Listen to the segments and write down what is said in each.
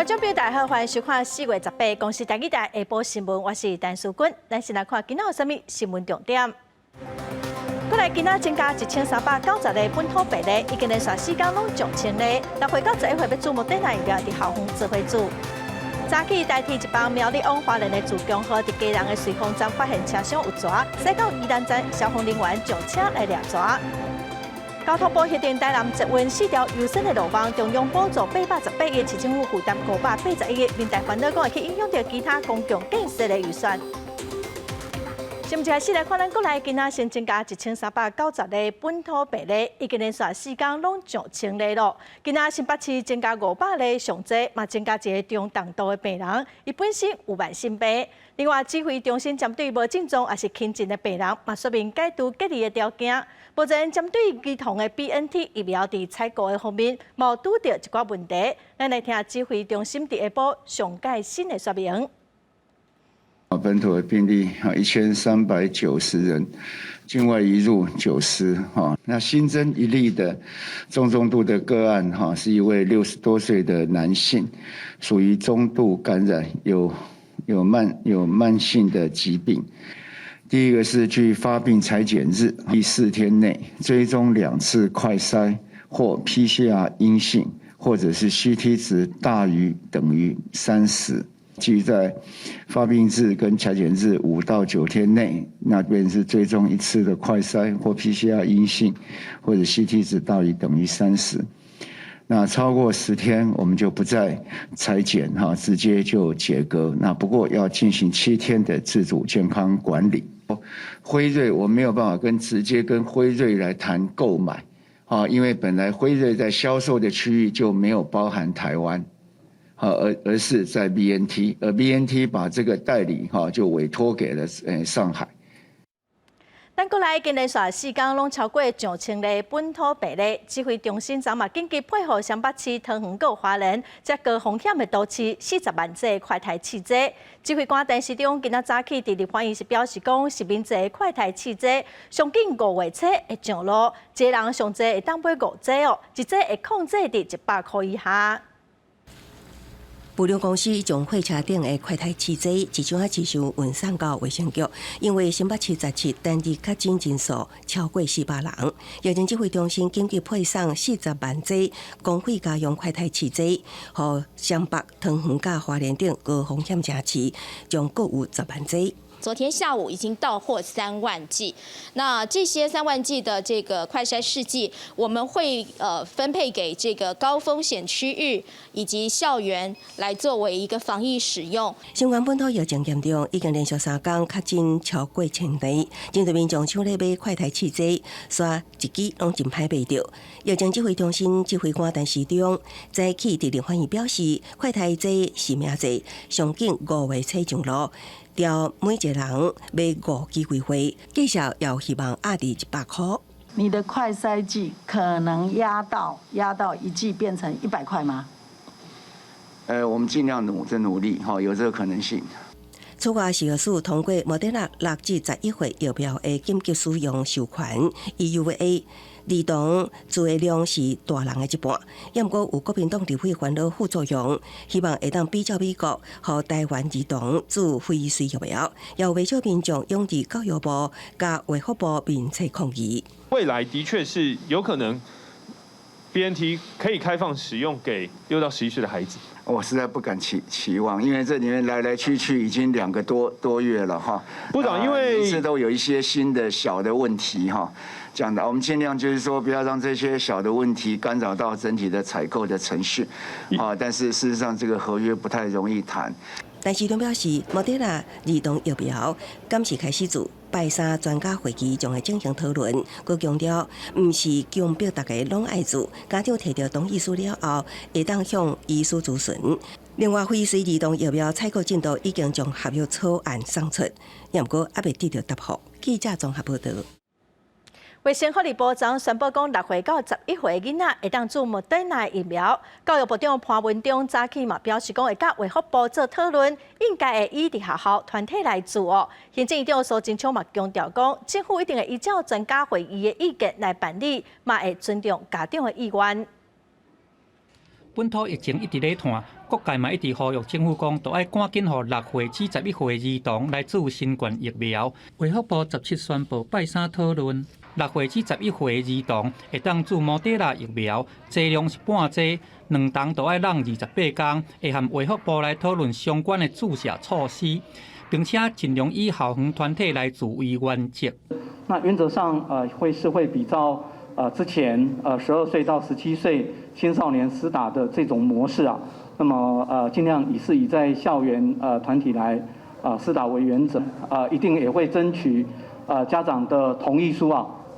眾朋友大家好，歡迎收看4月18公視台語台下晡新聞，我是陳淑君。咱先來看今仔有啥物新聞重點。國內今仔增加1390個本土病例，已經連續四工攏上千例。6歲到11歲欲注莫德納疫苗，佇校園做伙注。早起台鐵一班苗栗往花蓮的自強號，佇基隆的瑞芳站發現車廂有蛇，駛到宜蘭站，消防人員上車來掠蛇。交通部核定台南捷運四條優先的路網，中央補助818億，市政府負擔581億，民代煩惱講會去影響著其他公共建設的預算。新聞開始來看，咱國內今仔新增加1390個本土病例，已經連續四工攏上千例囉。今仔新北市增加500例上濟，嘛增加一个中重度的病人，伊本身有慢性病。另外，指揮中心針對無症狀抑是輕症的病人，嘛說明解除隔離的條件。目前針對兒童的 BNT 疫苗佇採購的方面，嘛有拄著一寡問題。咱來聽指揮中心佇下晡上蓋新的說明。本土的病例哈1390人，境外移入90哈。那新增一例的中重度的個案哈，是一位60多歲的男性，屬於中度感染，有慢性的疾病。第一個是距發病採檢日第四天內追蹤兩次快篩或 PCR 陰性，或者是 CT 值大於等於30。即在發病日跟採檢日5到9天內，那邊是追蹤一次的快篩或 PCR 陰性，或者 CT 值大於等於三十。那超過10天，我們就不再採檢哈，直接就解隔。那不過要進行7天的自主健康管理。輝瑞我沒有辦法直接跟輝瑞來談購買，啊，因為本來輝瑞在銷售的區域就沒有包含台灣。好，而是在 BNT，而 BNT 把這個代理哈就委託給了上海。咱國內今連續四工攏超過上千例本土病例，指揮中心昨嘛緊急配合雙北市、桃園佮花蓮，這高風險的都市40萬劑快篩試劑。指揮官陳時中今仔早起佇立法院時表示講，實名制的快篩試劑上緊5月初會上路，一个人上濟會當買五劑哦，一劑會控制佇100箍以下。物流公司將貨車頂的快篩試劑一箱仔一箱運送到衛生局，因為新北市17單日確診人數超過400人，疫情指揮中心緊急配送40萬劑公費家用快篩試劑，予雙北、桃園佮花蓮等高風險城市，將各有10萬劑。昨天下午已經到貨3萬劑，那這些3萬劑的這個快篩試劑，我們會分配給這個高風險區域以及校園來作為一個防疫使用。新冠本土疫情嚴重，已經連續三工確診超過千例，針對民眾搶咧買快篩試劑，煞一支攏真歹買著。疫情指揮中心指揮官陳時中早起佇立法院表示，快篩劑實名制，上緊5月初上路。調每一個人買五支規貨，價數也有希望壓佇100箍。你的快篩劑可能壓到一劑變成100塊嗎？我們盡量努力，哈，有這個可能性。此外，食藥署通過莫德納6至11歲疫苗的緊急使用授權（EUA），兒童注的量是大人的一半。毋過有國民黨立委煩惱副作用，希望會當比照美國，予台灣兒童注輝瑞疫苗。也有袂少民眾湧至教育部佮衛福部面冊抗議。未來的確是有可能 BNT 可以開放使用給6到11歲的孩子。我實在不敢期望，因為這裡面來來去去已經2個多月了哈。部長，因為每次都有一些新的小的問題哈，這樣的，我們盡量就是說不要讓這些小的問題干擾到整體的採購的程序啊。但是事實上，這個合約不太容易談。陳時中表示，莫德納兒童疫苗敢時開始做？拜三專家會議將會進行討論，閣強調，毋是強迫大家攏愛注，家長提著同意書了後，會當向醫師諮詢。另外，輝瑞兒童疫苗採購進度已經將合約草案送出，毋過猶未得著答覆。記者綜合報導。衛生福利部昨宣布講，6歲到11歲囡仔會當注莫德納疫苗。教育部長潘文忠早起嘛表示講，會佮衛福部做討論，應該會以佇學校團體來注哦。行政院長蘇貞昌嘛強調講，政府一定會依照專家會議的意見來辦理，嘛會尊重家長的意願。本土疫情一直咧湠，各界嘛一直呼籲政府講，都愛趕緊予6歲至11歲兒童來注新冠疫苗。衛福部17宣布拜三討論，6歲至11歲兒童會當注莫德納疫苗，劑量是半劑，兩筒都愛攏28工，會和衛福部來討論相關的注射措施，並且盡量以校園團體來注為原則。那原則上，會是會比照之前12歲到17歲青少年施打的這種模式啊，那麼盡量以是以在校園團體來施打為原則，一定也會爭取家長的同意書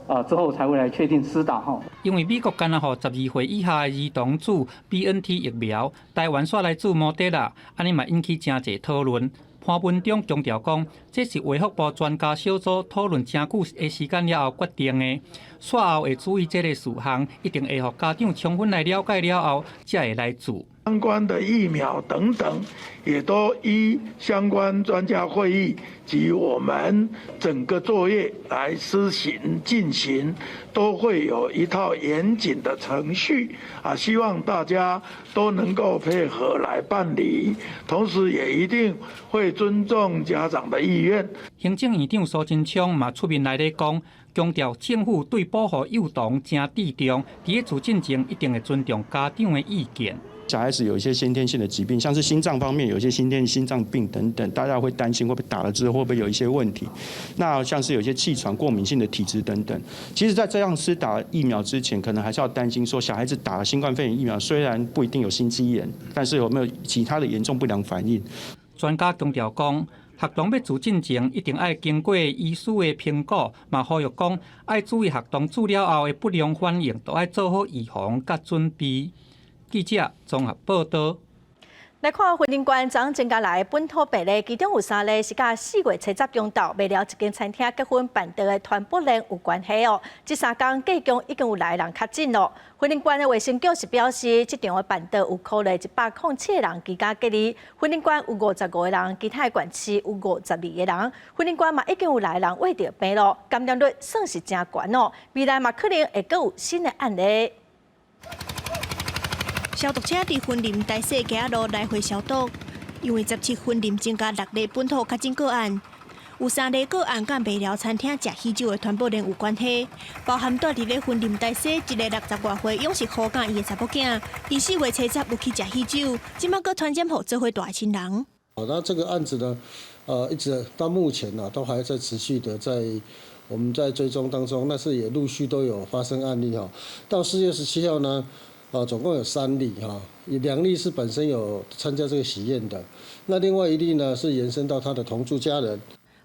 啊，之後才會來確定施打哈。因為美國干焦予12歲以下的兒童注 BNT 疫苗，台灣煞來注莫德納，按呢嘛引起誠濟討論。潘文忠強調講，這是衛福部專家小組討論誠久的時間了後決定的。煞後會注意這个事項，一定會予家長充分來了解了後，才會來注。相關的疫苗等等，也都依相關專家會議及我們整個作業來施行進行，都會有一套嚴謹的程序啊，希望大家都能夠配合來辦理，同時也一定會尊重家長的意願。行政院長蘇貞昌嘛出面來咧講，強調政府對保護幼童誠注重，佇咧注進前一定會尊重家長的意見。小孩子有一些先天性的疾病，像是心臟方面有一些先天心臟病等等，大家會擔心會不會打了之後會不會有一些問題。那像是有些氣喘、過敏性的體質等等，其實，在這樣施打疫苗之前，可能還是要擔心說，小孩子打了新冠肺炎疫苗，雖然不一定有心肌炎，但是有沒有其他的嚴重不良反應？專家強調講，學童欲注進前，一定愛經過醫師的評估，嘛呼籲講愛注意學童注了後的不良反應，都愛做好預防佮準備。記者綜合報道。來看雲林縣昨增加來本土病例，其中有三例是佮4月70中晝麥寮一間餐廳結婚辦桌的傳播鏈有關係哦。這三工隔宮已經有來人確診咯。雲林縣的衛生局是表示，這場的辦桌有可能107個人居家隔離。雲林縣有55個人，其他的縣市有52個人。雲林縣嘛已經有來人罹著病咯，感染率算是誠懸哦。未來嘛可能會閣有新的案例。消毒車佇雲林大細街仔路來回消毒，因為17雲林增加六例本土確診個案，有三例個案佮麥寮餐廳食喜酒的傳播鏈有關係，包含蹛佇咧雲林大細一个60外歲養殖戶佮伊的查某囝，𪜶4月70有去食喜酒，這擺閣傳染予做伙蹛的親人。那這個案子呢，一直到目前呢，都還在持續的在我們在追蹤當中，但是也陸續都有發生案例哈。到4月17號呢，總共有三例哈，兩例是本身有參加這個喜宴的，那另外一例呢是延伸到他的同住家人。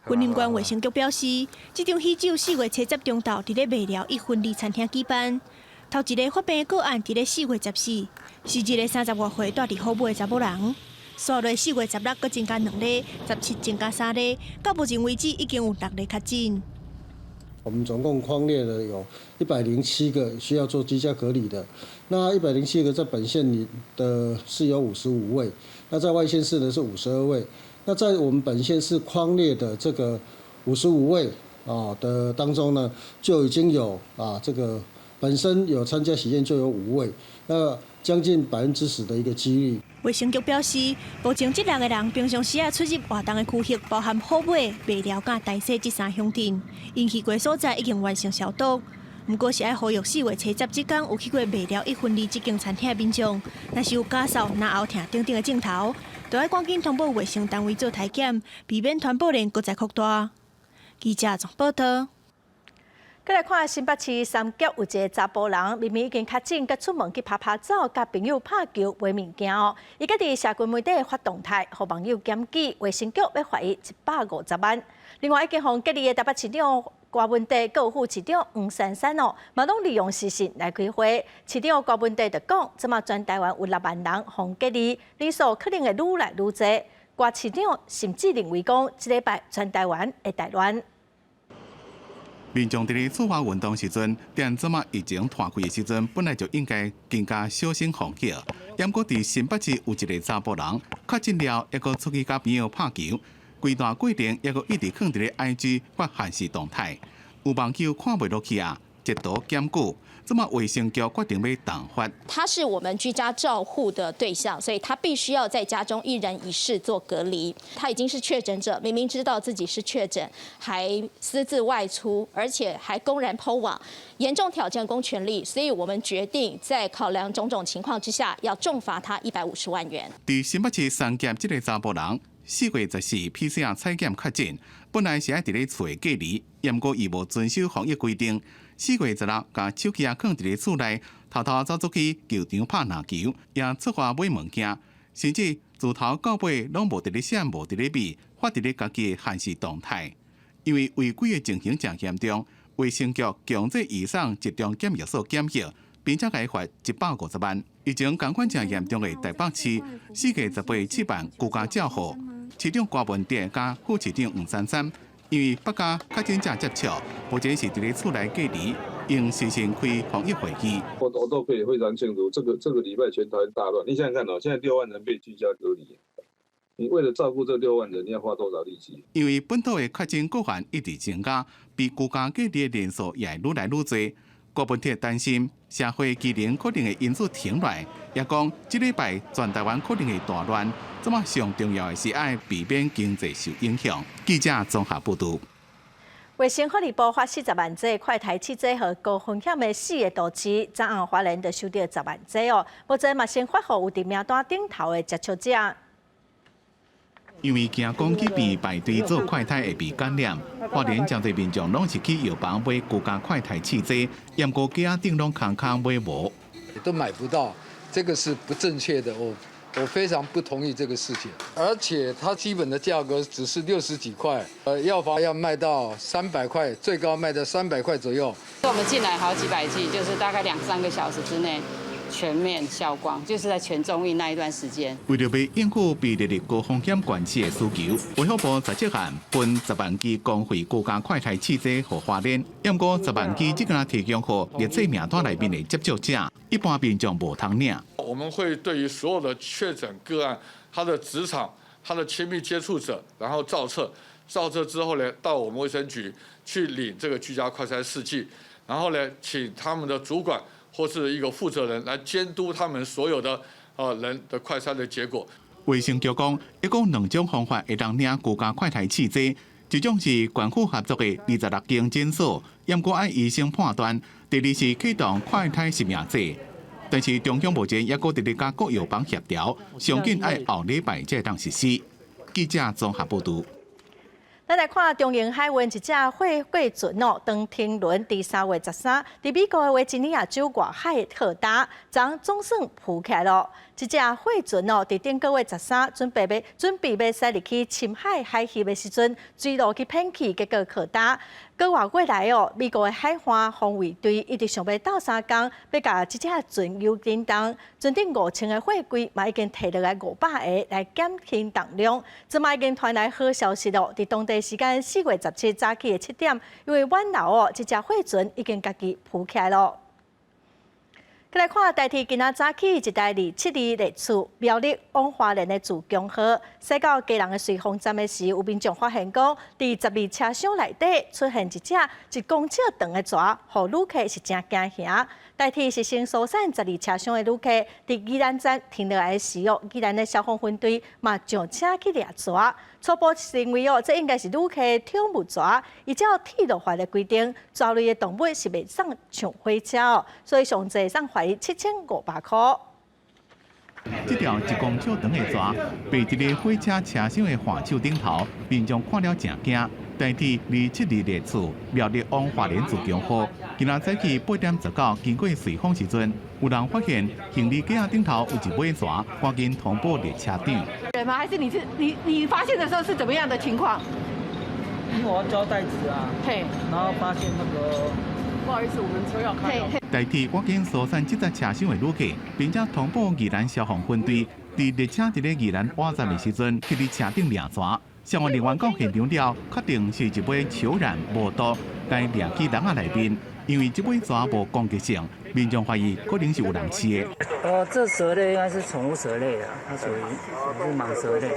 雲林縣衛生局表示，這場喜酒4月70中晝佇咧麥寮一婚禮餐廳舉辦，頭一个發病個案佇咧4月14，是一个30外歲蹛佇虎尾的查某人。煞落4月16閣增加兩例，17增加三例，到目前為止已經有六例確診。我們總共匡列了有107個需要做居家隔離的，那107個在本縣裡的是有55位，那在外縣市的是52位，那在我們本縣市匡列的這個55位啊的當中呢，就已經有啊這個本身有參加喜宴就有5位，那將近10%的一個幾率。衛生局表示，目前這六个人平常時啊出入活動的區域，包含虎尾、麥寮佮大細這三鄉鎮，𪜶去過所在已經完成消毒。毋過是愛呼籲4月70這工有去過麥寮一婚禮這間餐廳的民眾，若是有咳嗽、咽喉痛等等的症頭，就愛趕緊通報衛生單位做篩檢，避免傳播鏈閣再擴大。記者綜報道。閣來看新北市三峽有一个查埔人，明明已經確診，閣出門去趴趴走，佮朋友拍球買物件哦。伊閣佇社群媒體發動態，予網友檢舉，衛生局欲罰伊150萬。另外，已經予隔離的台北市長柯文哲，閣有副市長黃珊珊哦，嘛攏利用時事來開會。市長柯文哲就講，這馬全台灣有6萬人予隔離，人數可能會愈來愈濟。柯市長甚至認為講，這禮拜全台灣會大亂。民眾佇咧出發運動時陣，踮這馬疫情湠開的時陣，本來就應該更加小心防疫。毋過佇新北市有一个查埔人確診了，猶閣出去佮朋友拍球，規段過程猶閣一直囥佇咧 IG 發限時動態，有網友看袂落去啊，一度檢舉，這馬衛生局決定欲重罰。他是我們居家照護的對象，所以他必須要在家中一人一室做隔離。他已經是確診者，明明知道自己是確診，還私自外出，而且還公然 PO 網，嚴重挑戰公權力。所以我們決定在考量種種情況之下，要重罰他150萬元。佇新北市三峽這个查埔人，4月14 PCR 採檢確診，本來是愛佇咧厝內隔離，毋過伊無遵守防疫規定。4月16，共手機仔囥佇咧厝內，偷偷走出去球場拍籃球，也出外買物件，甚至自頭到尾攏無佇咧閃，無佇咧避，發佇咧家己的限時動態。因為違規的情形誠嚴重，衛生局強制移送集中檢疫所檢疫，並且共伊罰150萬。疫情仝款誠嚴重的台北市，4月18試辦居家照護，市長柯文哲佮副市長黃珊珊，因為北加確診者接觸，目前是佇咧厝內隔離，應視訊開防疫會議。我都可以非常清楚，這個禮拜全台灣大亂。你想想看哦，現在6萬人被居家隔離，你為了照顧這六萬人，你要花多少力氣？因為本土的確診個案一直增加，被居家隔離的人數也會愈來愈濟。柯文哲擔心社會機能可能會因此停落來，也講這禮拜全台灣可能會大亂。這馬上重要的是愛避免經濟受影響。記者綜合報導。衛生福利部發40萬劑快篩試劑予高風險的四个都市，昨昏花蓮就收著10萬劑哦。目前嘛先發予有佇名單頂頭的接觸者。因為驚講去邊排隊做快篩會被感染，花蓮誠濟民眾攏是去藥房買居家快篩試劑，毋過架仔頂攏空空買無，都買不到，這個是不正確的，我非常不同意這個事情。而且它基本的價格只是60幾塊，藥房要賣到300塊，最高賣到300塊左右。我們進來好幾百劑，就是大概兩三個小時之內。全面銷光，就是在全中運那一段時間。為著欲應付被列入高風險縣市的需求，衛福部17號分10萬支公費居家快篩試劑予花蓮，毋過10萬支只敢提供予列冊名單內面的接觸者，一般民眾無通領。我們會對於所有的確診個案，他的職場、他的親密接觸者，然後造冊，造冊之後呢，到我們衛生局去領這個居家快篩試劑，然後呢，請他們的主管或是一個負責人來監督他們所有的人的快篩的結果。衛生局講，一共兩種方法會當領居家快篩試劑，一種是縣府合作的26間診所，毋過愛醫生判斷；第二是啟動快篩實名制。但是中央目前猶閣佇咧佮各藥房協調，上緊愛後禮拜才會當實施。記者綜合報導。咱來看長榮海運一隻貨櫃船哦，長汀輪佇3月13，佇美國的維吉尼亞州外海靠礁，昨總算浮起來囉。這隻貨船哦，佇頂個月十三準備欲駛入去深海海域的時陣，水路去偏去，結果靠礁。閣外過來哦，美國的海岸防衛隊一直想欲鬥相共，欲共這隻船誘振動，船頂5000个貨櫃嘛已經提落來500个來減輕重量。這馬已經傳來好消息囉，佇當地時間4月17早起的7點，因為挽留哦，這隻貨船已經家己浮起來囉。來看台鐵今仔早起一台272列次苗栗往花蓮的自強號，駛到基隆的瑞芳站的時，有民眾發現講，佇12車廂內底出現一隻1公尺長的蛇，予旅客是誠驚嚇。台鐵是先疏散12車廂的旅客，佇宜蘭站停落來的時哦，宜蘭的消防分隊嘛上車去掠蛇。初步認為哦，這應該是旅客寵物蛇。依照鐵路法的規定，蛇類的動物是袂送上火車哦，所以上濟送罰7500塊。這條1公尺長的蛇，爬佇咧火車車廂的扶手頂頭，民眾看了誠驚。台鐵272列次苗栗往花蓮自強號，今仔早起8點19經過瑞芳時陣，有人發現行李架頂頭有一尾蛇，趕緊通報列車長。人嗎？還是你是你你發現的時候是怎麼樣的情況？因為我要交袋子啊，嘿，然後發現那個，不好意思，我們車要開了。台鐵趕緊疏散這節車廂的旅客，並且通報宜蘭消防分隊，佇列車佇咧宜蘭倚站的時陣，去佇車頂掠蛇。消防人員到現場了，確定是一尾虯髯無毒，共掠去籠仔內面。因為這尾蛇無攻擊性，民眾懷疑可能是有人飼的。哦，這蛇類應該是寵物蛇類啊，它屬於是蟒蛇類，對，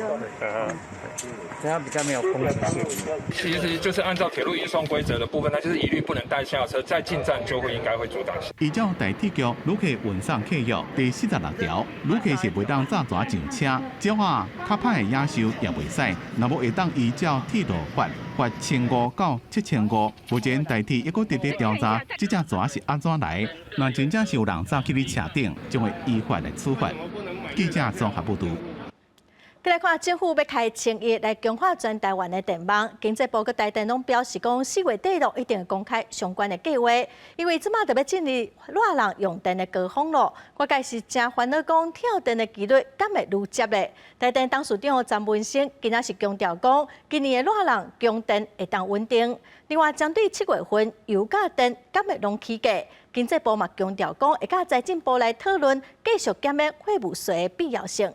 對，它比較沒有攻擊性。其實就是按照鐵路運送規則的部分，它就是一律不能帶下車，再進站就會應該會阻擋。依照台鐵局旅客運送契約第46條，旅客是袂當紮蛇上車，鳥仔較歹的野獸也袂使，若無會當依照鐵路法罰1500到7500。目前台鐵猶閣佇咧調查，這隻蛇是按怎來？若真正是有人走去咧車頂，將會依法來處罰。記者綜合報導。過來看政府欲開1000億來強化全台灣的電網，經濟部佮台電攏表示講，4月底囉一定會公開相關的計劃，因為這馬就欲進入熱人用電的高峰囉。外界是誠煩惱講跳電的機率敢會愈捷咧？台電董事長詹文生今仔是強調講，今年的熱人供電會當穩定。另外，針對7月份油佮電敢會攏起價，經濟部嘛強調講，會佮財政部來討論繼續減免貨物稅的必要性。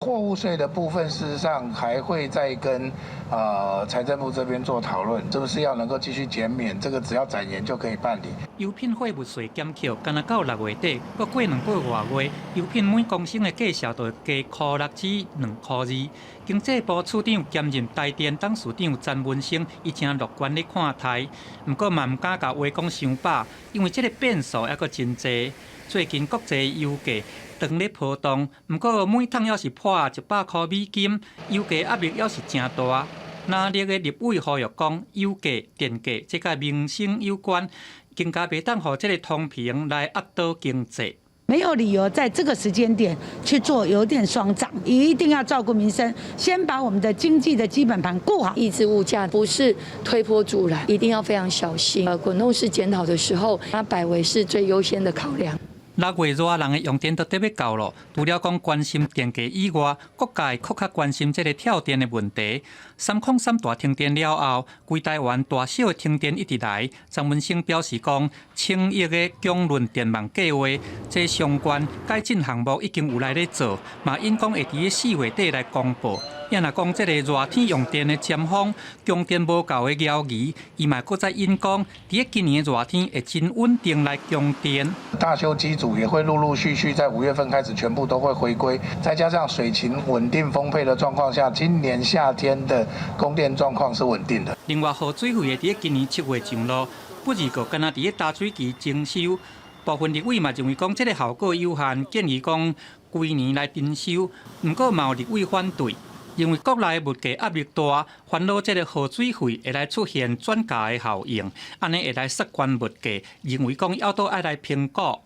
貨物稅的部分，事實上還會再跟財政部這邊做討論，是不是要能夠繼續減免？這個只要展延就可以辦理。油品貨物稅減扣，干焦到6月底，閣過2個外月，油品每公升的價數就會加1.6至2.2塊。經濟部次長兼任台電董事長詹文生，伊誠樂觀咧看待，毋過嘛毋敢共話講傷飽，因為這個變數猶閣真濟。最近國際油價當咧波動，毋過每桶猶是破100塊美金，油價壓力猶是誠大。藍綠的立委呼籲講，油價、電價這佮民生有關，更加袂當予這個通膨來壓倒經濟。沒有理由在這個時間點去做油電雙漲，一定要照顧民生，先把我們的經濟的基本盤顧好。抑制物價不是推波助瀾，一定要非常小心。滾動式檢討的時候，它擺為是最優先的考量。 6月熱人的用電都得欲到囉，除了講關心電價以外，各界閣較關心這個跳電的問題。303大停電了後，規台灣大小的停電一直來。張文生表示講，1000億的強潤電網計劃，這相關改進項目已經有來咧做，嘛應講會佇咧4月底來公布。也若講這個熱天用電的尖峰，供電無夠的謠言，伊嘛閣再引講，佇咧今年的熱天會真穩定來供電。大修機組也會陸陸續續在5月份開始全部都會回歸，再加上水情穩定豐沛的狀況下，今年夏天的供電狀況是穩定的。另外，予水費會佇咧今年7月上路，不二閣干焦佇咧焦水期徵收，部分立委嘛認為講這個效果有限，建議講規年來徵收，毋過嘛有立委反對。認為國內物價壓力大，煩惱這個予水費會來出現轉嫁的效應，按呢會來殺懸物價，認為講猶閣愛來評估。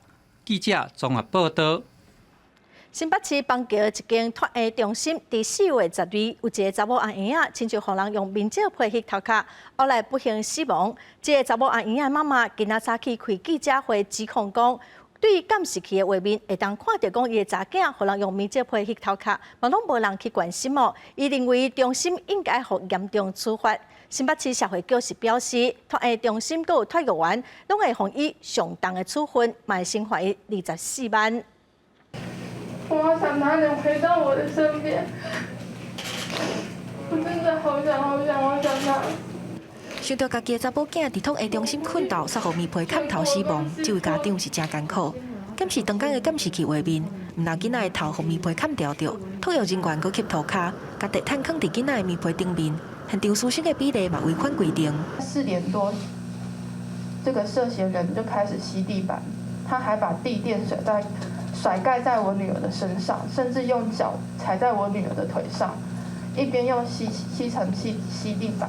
記者綜合報導。新北市板橋一間托嬰中心，佇4月12有一个查某阿嬰仔，親像予人用面紙皮翕頭殼，後來不幸死亡。這个查某阿嬰仔媽媽今仔早起開記者會指控講，對監視器的畫面會當看著講伊的查囝予人用面紙皮翕頭殼，嘛攏無人去關心哦。伊認為中心應該予嚴重處罰。新北市社會局是表示，托嬰中心閣有托育員，攏會予伊上重的處分，嘛會懲罰伊24萬。我好想他能回到我的身邊，我真的好想好想好想他。想著家己的查某囝佇托嬰中心睏晝，煞予棉被崁頭死亡，這位家長是誠艱苦。監視當工的監視器畫面，毋但囡仔的頭予棉被崁牢著，托育人員閣吸塗跤，共地毯囥佇囡仔的棉被頂面，現場師生的比例嘛違反規定。4點多，這個涉嫌人就開始吸地板，他還把地墊甩蓋在我女兒的身上，甚至用腳踩在我女兒的腿上，一邊用吸塵器吸地板。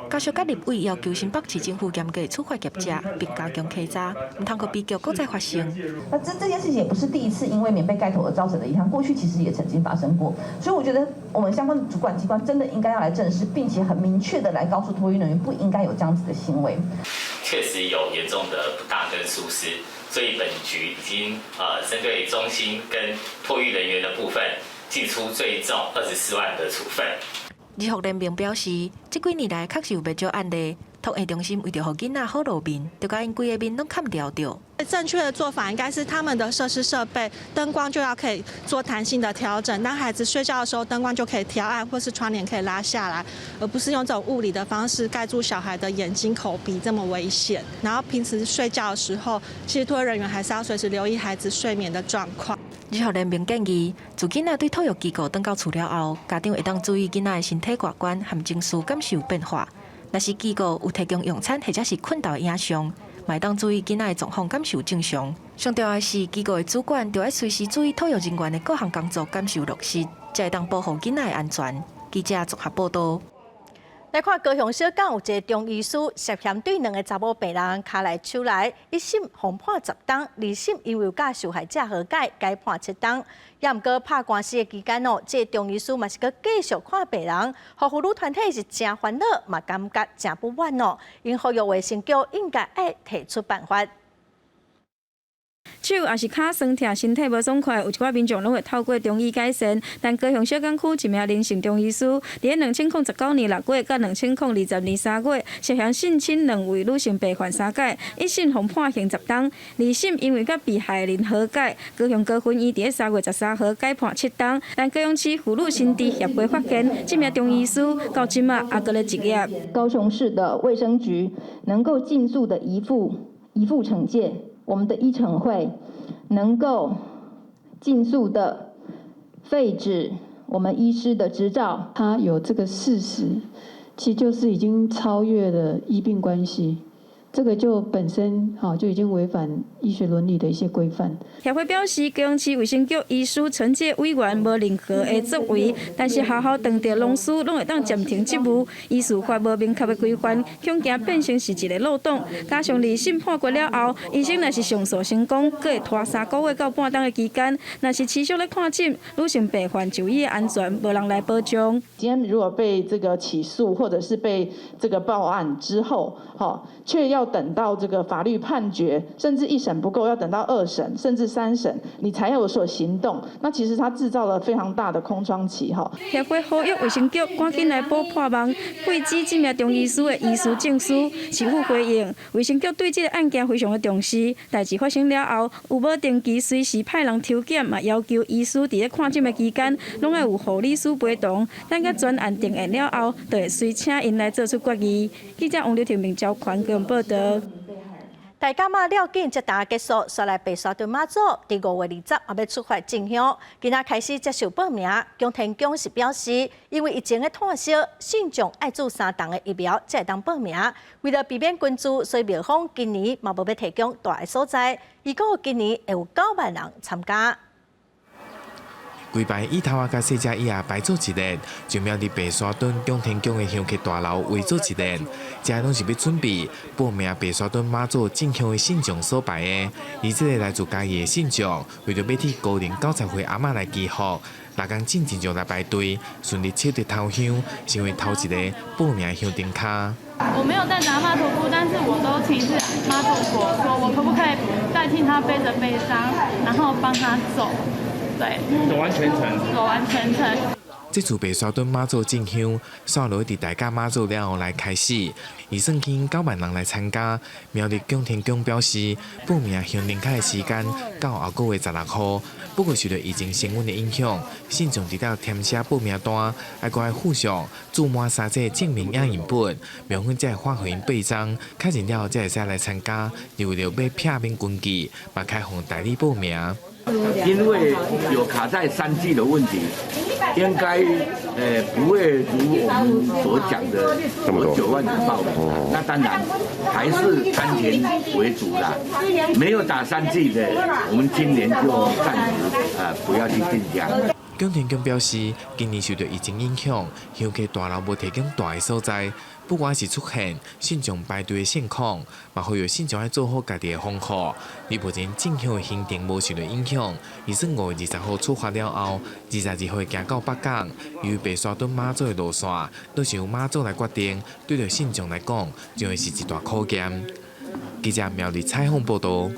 家屬佮立委要求新北市政府嚴格處罰業者，並加強稽查，毋通予悲劇閣再發生。那這件事情也不是第一次因為棉被蓋頭而造成的遺憾，過去其實也曾經發生過，所以我覺得我們相關的主管機關真的應該要來正視，並且很明確的來告訴托育人員不應該有這樣子的行為。確實有嚴重的不當跟疏失，所以本局已經針對中心跟托育人員的部分，祭出最重24萬的處分。兒福聯盟表示，這幾年來確實有袂少案例，托嬰中心為著予囡仔好露面，就共𪜶規个面攏崁牢著。正確的做法應該是他們的設施設備燈光就要可以做彈性的調整，當孩子睡覺的時候燈光就可以調暗，或是窗簾可以拉下來，而不是用這種物理的方式蓋住小孩的眼睛、口鼻，這麼危險。然後平時睡覺的時候，其實托兒人員還是要隨時留意孩子睡眠的狀況。醫學聯盟建議，自囡仔對托育機構轉到厝了後，家長會當注意囡仔的身體外觀和情緒敢是有變化。若是機構有提供用餐或者是睏沓的影像，嘛會當注意囡仔的狀況敢是有正常。上重要的是，機構的主管著愛隨時注意托育人員的各項工作敢是有落實，才會當保護囡仔的安全。記者綜合報道。來看高雄小港有一个中醫師涉嫌對兩个查某病人跤來手來，一審予判10冬，二審因為有佮受害者和解，改判7冬。也毋過拍官司的期間哦，這个中醫師嘛是閣繼續看病人，予婦女團體是誠煩惱，嘛感覺誠不滿哦。𪜶呼籲衛生局應該愛提出辦法。手抑是跤酸疼，身體無爽快，有一寡民眾攏會透過中醫改善。但高雄小港區一名林姓中醫師，佇咧2019年6月佮2020年3月，涉嫌性侵兩位女性病患三擺，一審予判刑10冬，二審因為佮被害人和解，高雄高分院佇咧3月13號改判7冬。但高雄市婦女新知協會發現，這名中醫師到這馬猶閣咧執業。高雄市的衛生局能夠盡速的移付懲戒。我們的醫懲會能夠盡速的廢止我們醫師的執照。他有這個事實，其實就是已經超越了醫病關係。這個就本身就已經違反醫學倫理的一些規範。協會表示，高雄市衛生局醫師懲戒委員無任何的作為，但是學校當地老師攏會當暫停職務。醫師法無明確的規範，恐驚變成是一个漏洞。加上二審判決了後，醫生若是上訴成功，閣會拖3個月到半冬的期間。若是持續咧看診，女性病患就醫的安全無人來保障。今天如果被這個起訴，或者是被這個報案之後，卻要等到這個法律判決，甚至一審不夠，要等到二審，甚至三審，你才有所行動。那其實它製造了非常大的空窗期，哈。協會呼籲衛生局趕緊來補破網，廢止這名中醫師的醫師證書。市府回應，衛生局對這个案件非常的重視。代誌發生了後，有無定期隨時派人抽檢，嘛要求醫師佇咧看診的期間，攏愛有護理師陪同。等甲全案定案了後，就會隨請𪜶來做出決議。記者王劉庭明、趙寬強報道。大甲媽廖緊這單結束，煞來白沙屯媽祖佇5月20也欲出發進香，今仔開始接受報名。宮天宮是表示，因為疫情的湠燒，信眾愛注三筒的疫苗才會當報名。為了避免群聚，所以廟方今年嘛無欲提供蹛的所在。預估今年會有9萬人參加。規排椅頭仔佮細隻椅仔排做一列，就廟佇白沙屯拱天宮的香客大樓圍做一列，這攏是欲準備報名白沙屯媽祖進香的信眾所排的。而這个來自嘉義的信眾，為著欲替高齡90歲阿嬤來祈福，逐工進前就來排隊，順利搶著頭香，成為頭一个報名香燈跤。我沒有帶著阿嬤徒步，但是我都請示媽祖婆說，我可不可以代替她背著背箱，然後幫她走。對，走完全程，走完全程。這次白沙屯媽祖進香，煞落佇大甲媽祖了後來開始，預算吸引9萬人來參加。苗栗拱天宮表示，報名香燈跤的時間到後個月16號。不過受著疫情升溫的影響，信眾除了填寫報名單，還閣愛附上注滿三劑證明影印本，廟方才會發予𪜶八張，確認了後才會使來參加。而為著欲避免群聚，嘛開放代理報名。因為有卡在三劑的問題，應該不會如我們所講的有9萬人報名。那當然還是安全為主啦。沒有打三劑的，我們今年就暫時不要去進香。拱天宮表示，今年受著疫情影響，香客大樓無提供蹛的所在，不管是出現信眾排隊的現況，嘛呼籲信眾愛做好家己的防護。而目前進香的行程無受著影響，預算5月20號出發了後，22號會行到北港，由於白沙屯媽祖的路線都是由媽祖來決定，對著信眾來講，將會是一大考驗。記者苗栗採訪報導。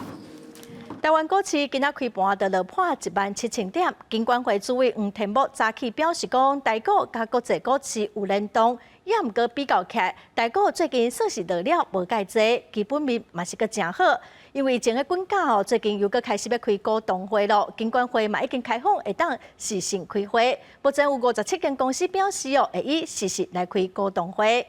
台灣股市今仔開盤就落破17,000點，金管會主委黃天牧早起表示講，台股佮國際股市有聯動，也毋過比較起來，台股最近算是落了無蓋濟，基本面嘛是閣誠好。因為前个滾價哦，最近又閣開始欲開股東會咯，金管會嘛已經開放會當視訊開會，目前有57間公司表示哦，會以視訊來開股東會。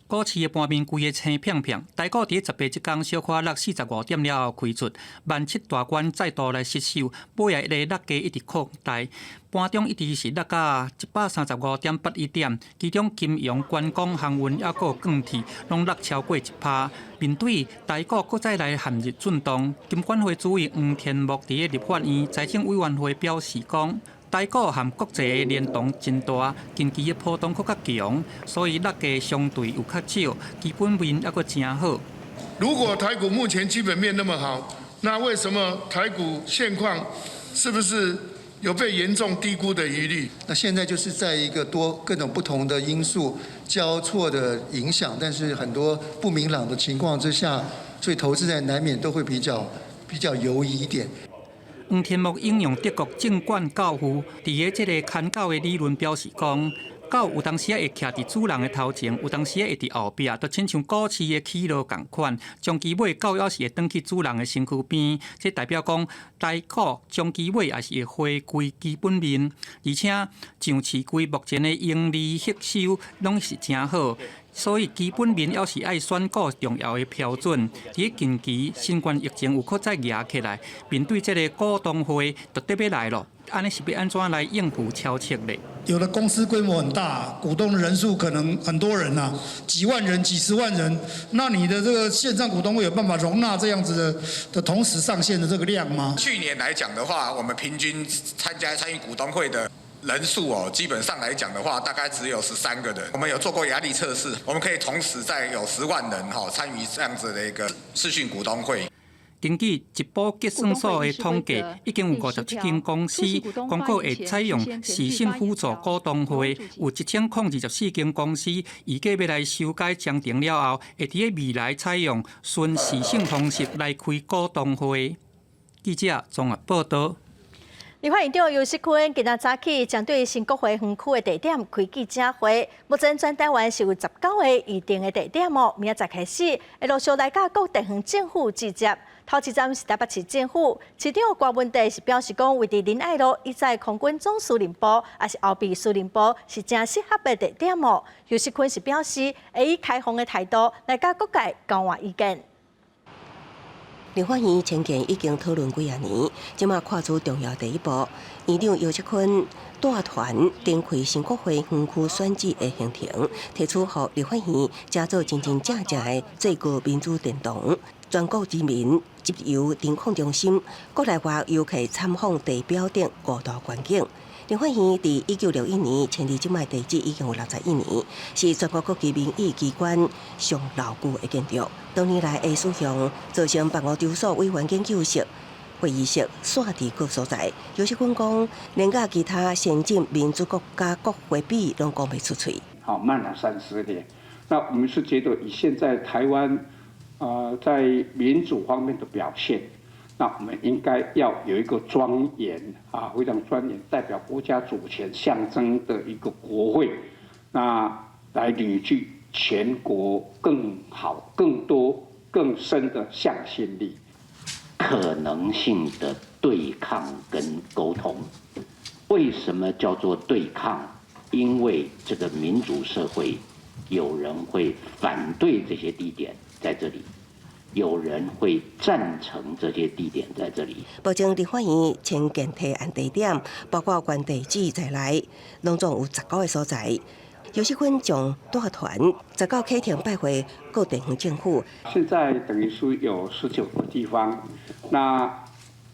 股市的盤面規个青片片，台股佇18這工小可落45點了後開出，17,000大關再度來失守，尾仔一个落價一直擴大，盤中一直是落到135.81點，其中金融、觀光、航運抑閣鋼鐵攏落超過1%。面對台股閣再來陷入震盪，金管會主委黃天牧佇咧立法院財政委員會表示講，台股和國際的聯動真大，近期的波動閣較強，所以落價相對有較少，基本面猶閣誠好。如果台股目前基本面那麼好，那為什麼台股現況是不是有被嚴重低估的疑慮？那現在就是在一個多各種不同的因素交錯的影響，但是很多不明朗的情況之下，所以投資人難免都會比較猶疑一點。黃天牧引用德國證券教父佇个這个牽狗的理論表示講，狗有當時仔會徛佇主人的頭前，有當時仔會佇後壁，就親像股市的起落仝款。終其尾，狗猶是會轉去主人的身軀邊，這代表講台股終其尾也是會回歸基本面，而且上市櫃目前的盈利吸收攏是誠好。所以基本面猶是愛選股重要的標準。佇近期新冠疫情有閣再夯起來，面對這个股東會就得欲來咯，按呢是欲按怎來應付超策咧？有的公司規模很大，股東的人數可能很多人啊，幾萬人、幾十萬人，那你的這個線上股東會有辦法容納這樣子的同時上線的這個量嗎？去年來講的話，我們平均參加參與股東會的人數哦，基本上來講的話，大概只有13個人。我們有做過壓力測試，我們可以同時在有10萬人哈參與這樣子的一個視訊股東會。根據集保結算所的統計，已經有57間公司公告會採用視訊輔助股東會，有1024間公司預計欲來修改章程了後，會佇咧未來採用純視訊方式來開股東會。記者綜合報導。立法院長游錫堃今仔早起針對新國會園區的地點開記者會，目前全台灣是有19個預定的地點哦，明仔載開始會陸續來佮各地方政府對接。頭一站是台北市政府，市長郭文帝是表示講，位佇仁愛路以前空軍總司令部，抑是後備司令部是誠適合的地點哦。游錫堃是表示，會以開放的態度來佮各界交換意見。立法院遷建已經討論幾仔年，這馬跨出重要第一步。院長游錫堃帶團展開新國會園區選址的行程，提出予立法院成做真真正正的最高民主殿堂，全國人民集郵偵控中心，國內外遊客參訪地標等五大願景。立法院佇1961年遷離這擺地址已經有61年，是全國各級民意機關上老舊的建築。多年來的使用，造成辦公場所、委員研究室、會議室散佇各所在。游錫堃講，連佮其他先進民主國家國會比，攏講袂出喙。好，慢了30年。那我們是覺得以現在台灣，在民主方面的表現。那我們應該要有一個莊嚴啊，非常莊嚴，代表國家主權象徵的一個國會，那來凝聚全國更好、更多、更深的向心力。可能性的對抗跟溝通，為什麼叫做對抗？因為這個民主社會，有人會反對這些地點在這裡。有人會贊成這些地點在這裡。目前立法院遷建提案地點，包括原地址在內，攏總有19個所在。游錫堃將帶團19啟程拜會各地方政府。現在等於是有19個地方，那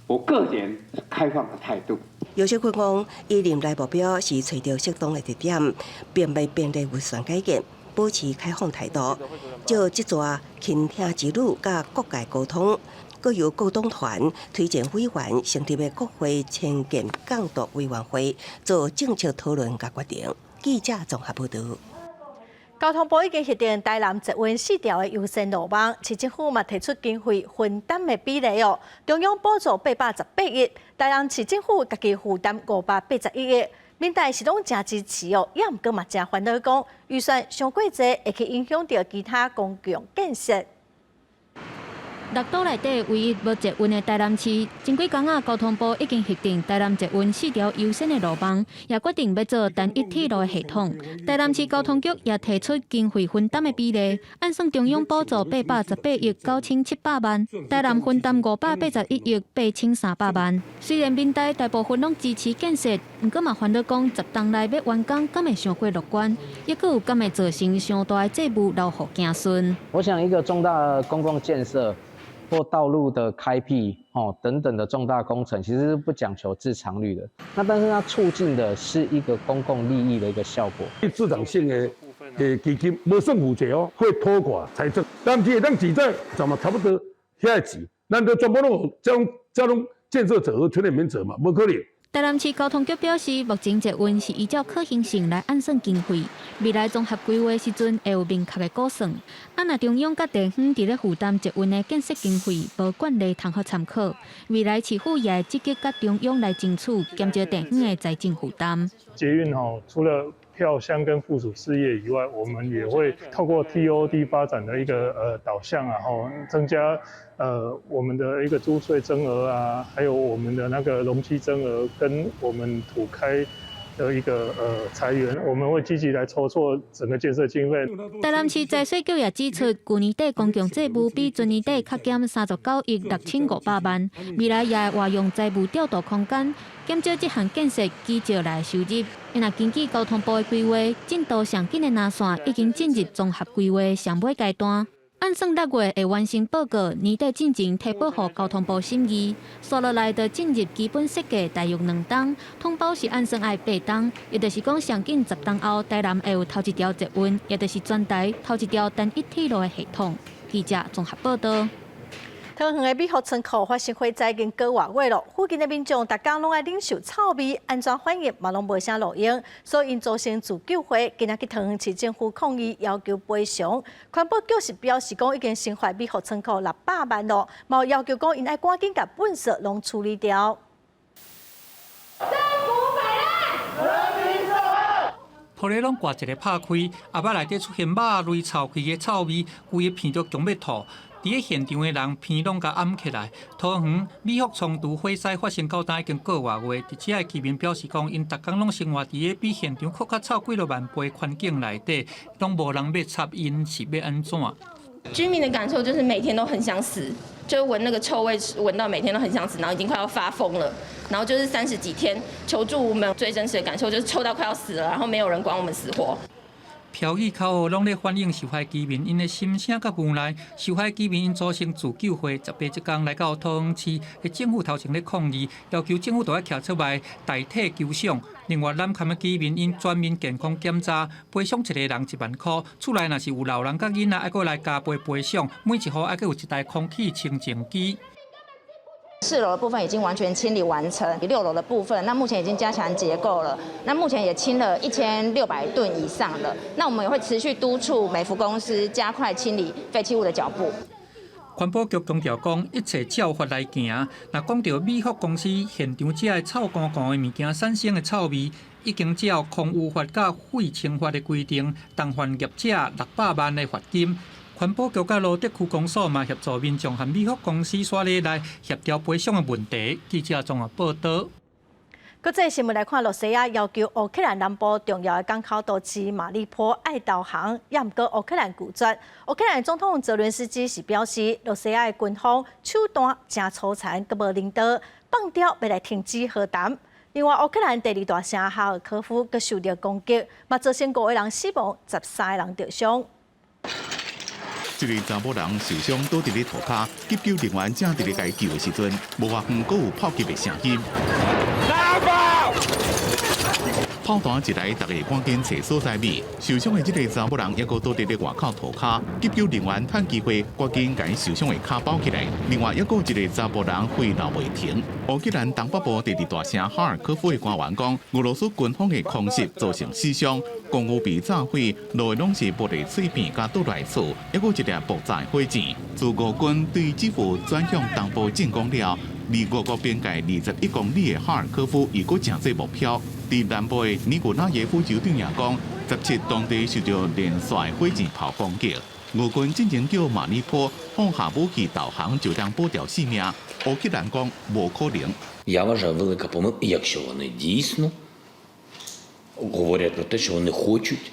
我個人是開放的態度。游錫堃講，伊任內目標是揣著適當的地點，並袂便利預算改革。保持開放態度，藉這逝傾聽之旅，佮各界溝通，閣由股東團推薦委員成立的國會遷建監督委員會，做政策討論佮決定。記者綜合報導。交通部已經核定台南捷運四條的優先路網，市政府嘛提出經費分擔的比例哦。中央補助818億，台南市政府家己負擔581億。民代是攏誠支持哦，也毋過嘛誠煩惱講預算傷過濟，會去影響著其他公共建設。六都內底唯一無捷運的台南市，前幾工仔，交通部已經核定台南捷運四條優先的路網，也決定欲做單一鐵路的系統。台南市交通局也提出經費分擔的比例，按算中央補助818億9700萬，台南分擔581億8300萬。雖然民代大部分攏支持建設，毋過嘛煩惱講10冬內欲完工，敢會傷過樂觀？抑閣有敢會造成傷大的債務留予子孫？我想一個重大公共建設或道路的開闢，哦等等的重大工程，其實是不講求自償率的。那但是它促進的是一個公共利益的一個效果。市場性的基金無算負債哦，會拖垮財政。但是會當舉債，怎麼差不多遐個錢，咱都全部攏這種建設者和全面免責嘛，無可能。台南市交通局表示，目前捷運是依照可行性來按算經費，未來綜合規劃時陣會有明確的估算。啊，若中央佮地方佇咧負擔捷運的建設經費，無慣例通予參考。未來市府也會積極佮中央來爭取減少地方的財政負擔。捷運吼，除了票箱跟附屬事業以外，我們也會透過 TOD 發展的一個導向啊，吼，增加我們的一個租稅增額啊，還有我們的那個容積增額跟我們土開的一個財源，我們會積極來籌措整個建設經費。台南市財稅局也指出，舊年底公共債務比前年底較減39億6500萬，未來也會活用財務調度空間，減少這項建設基借來收入。若根據交通部的規劃，進度上緊的藍線已經進入綜合規劃上尾階段。按算6月會完成報告，年底進前提報予交通部審議。紲落來就進入基本設計，大約2冬，統包是按算愛8冬，也就是講上緊10冬後，台南會有頭一條捷運，也就是全台頭一條單一鐵路的系統。記者綜合報道。桃園的美福倉庫發生火災已經幾个月囉，附近的民眾逐工攏愛忍受臭味，按怎反映嘛攏無啥路用，所以𪜶組成自救會，今仔去桃園市政府抗議，要求賠償。環保局是表示講已經懲罰美福倉庫600萬囉，嘛要求講𪜶愛趕緊共糞埽攏處理掉。政府擺爛，人民受害。玻璃攏掛一个拍開，盒仔內底出現肉類臭氣的臭味，規个鼻都強欲吐。佇咧現場的人鼻攏共掩起來。桃園美福倉儲火災發生到今已經個外月，佇遮的居民表示講，𪜶逐工攏生活佇咧比現場閣較臭幾落萬倍環境內底，攏無人欲插𪜶是欲按怎？居民的感受就是每天都很想死，就聞那個臭味，聞到每天都很想死，然後已經快要發瘋了。然後就是30幾天求助無門，最真實的感受就是臭到快要死了，然後沒有人管我們死活。標語口號攏咧反映受害居民𪜶的心聲佮無奈。受害居民𪜶組成自救會，18這工來到桃園市的政府頭前咧抗議，要求政府著愛徛出來代替求償。另外，南崁的居民𪜶全面健康檢查，賠償一个人1萬箍，厝內若是有老人佮囡仔，愛閣來加倍賠償，每一戶愛閣有一台空氣清淨機。 4樓的部分已經完全清理完成，6樓的部分，那目前已經加強結構了，那目前也清了1600噸以上了。那我們也會持續督促美福公司加快清理廢棄物的腳步。環保局強調講，一切照法來行。若講著美福公司現場遮的臭糊糊的物件產生的臭味，已經照空污法佮廢清法的規定，重罰業者600萬的罰金。環保局佮蘆竹區公所嘛協助民眾和美福公司煞咧來協調賠償的問題。記者綜合報道。國際新聞來看，羅西亞要求烏克蘭南部重要的港口都市馬里波愛投降，也毋過烏克蘭拒絕。烏克蘭總統澤倫斯基是表示，羅西亞的軍方手段誠粗殘，閣無人道，放調欲來停止和談。另外，烏克蘭第二大城哈爾科夫閣受著攻擊，嘛造成五個人死亡，13個人著傷。一个查某人受傷倒佇咧塗跤，急救人員正佇咧共伊救的時陣，無偌遠閣有炮擊的聲音。炮彈一來，大家趕緊揣所在避。受傷的這个查某人猶閣倒佇咧外口塗跤，急救人員趁機會趕緊共受傷的跤包起來。另外，猶閣有一个查埔人血流袂停。烏克蘭東北部第二大城哈爾科夫的官員講，俄羅斯軍方的空襲造成死傷，公寓被炸毀，落的攏是玻璃碎片佮倒來厝，猶閣有一粒爆炸火箭。自俄軍對基輔轉向東部進攻了，離俄國邊界21公里的哈爾科夫又閣成做目標。佇南部的尼古拉耶夫州長也講，17當地受著連續的火箭炮攻擊。俄軍進前叫馬里波放下武器投降，就當保著性命。烏克蘭講無可能。 Я вважаю, велика помилка, якщо вони дійсно говорять про те, що вони хочуть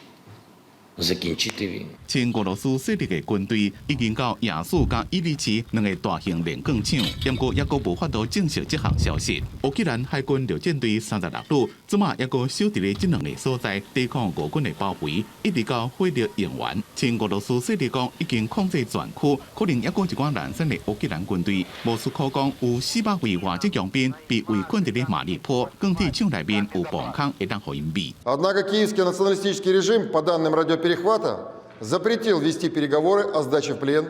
закінчити війну. 親俄羅斯勢力的軍隊已經到亞速佮伊利奇兩個大型煉鋼廠，毋過猶閣無法度證實這項消息。烏克蘭海軍陸戰隊36旅，這馬猶閣守佇咧這兩个所在，抵抗俄軍的包圍，一直到火力用完。親俄羅斯勢力講已經控制全區，可能猶閣一寡懶散的烏克蘭軍隊。莫斯科講有400位外籍傭兵被圍困佇咧馬里波，鋼鐵廠內面有防空會當予𪜶避。 Однако киевский националистический режим, по данным радиоперехвата, запретил вести переговоры о сдаче в плен,